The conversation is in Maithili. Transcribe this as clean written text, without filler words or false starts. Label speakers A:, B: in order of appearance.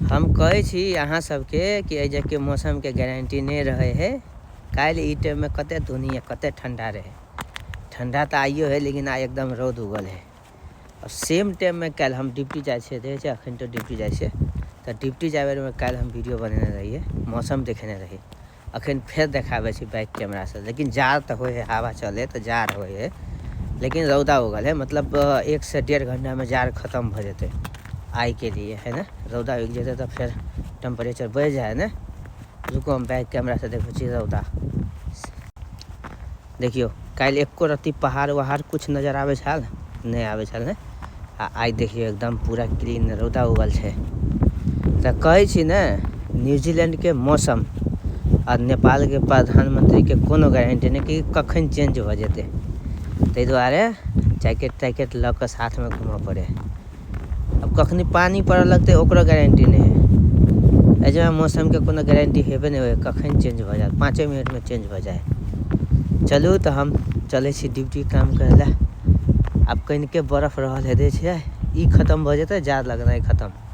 A: हम कहै छी अहाँ सबके कि एहि जगहके मौसमके गारंटी नहि रहै है। काल्हि ई टाइममे कते धुनी आ कते ठण्डा रहै। ठण्डा तऽ आइयो है, लेकिन आइ एकदम रौद उगल है। आओर सेम टाइममे काल्हि हम ड्यूटी जाइ छियै, देखै छियै अखन तऽ ड्यूटी जाइ छियै, तऽ ड्यूटी जाय बेरमे काल्हि हम वीडियो बनेने रहियै, मौसम देखेने रहियै। अखन फेर देखाबै छी बैक कैमरासँ। लेकिन जाड़ तऽ होइ है, हवा चले तऽ जाड़ होइ है, लेकिन रौदा उगल है। मतलब 1 से 1.5 घंटामे जाड़ खतम भऽ जेतै आइके लिए, है ने? रौदा उगि जेतै तऽ फेर टेम्परेचर बढ़ि जाइ है ने। रुकू, हम बैक कैमरासँ देखबै छी रौदा। देखियौ, काल्हि एको रत्ती पहाड़ वहाड़ किछु नजर आबै छल? नहि आबै छल ने। आ आइ देखियौ, एकदम पूरा क्लीन रौदा उगल छै। तऽ कहै छी ने, न्यूजीलैंडके मौसम आ नेपालके प्रधानमंत्रीके कोनो गारंटी नहि कि कखन चेंज भऽ जेतै। ताहि दुआरे जैकेट तैकेट लऽ कऽ साथमे घूमऽ पड़ै है। आब कखनी पानि पड़ऽ लगतै, ओकरो गारंटी नहि है। एहि जगह मौसमके कोनो गारंटी हेबे नहि होइ, कखन चेंज भऽ जायत, 5 मिनटमे चेंज भऽ जाय। चलू तऽ हम चलै छी ड्यूटी काम करै लए। आब कनिके बरफ रहल हेतै छै, ई खतम भऽ जेतै, जाड़ लगनाइ खतम।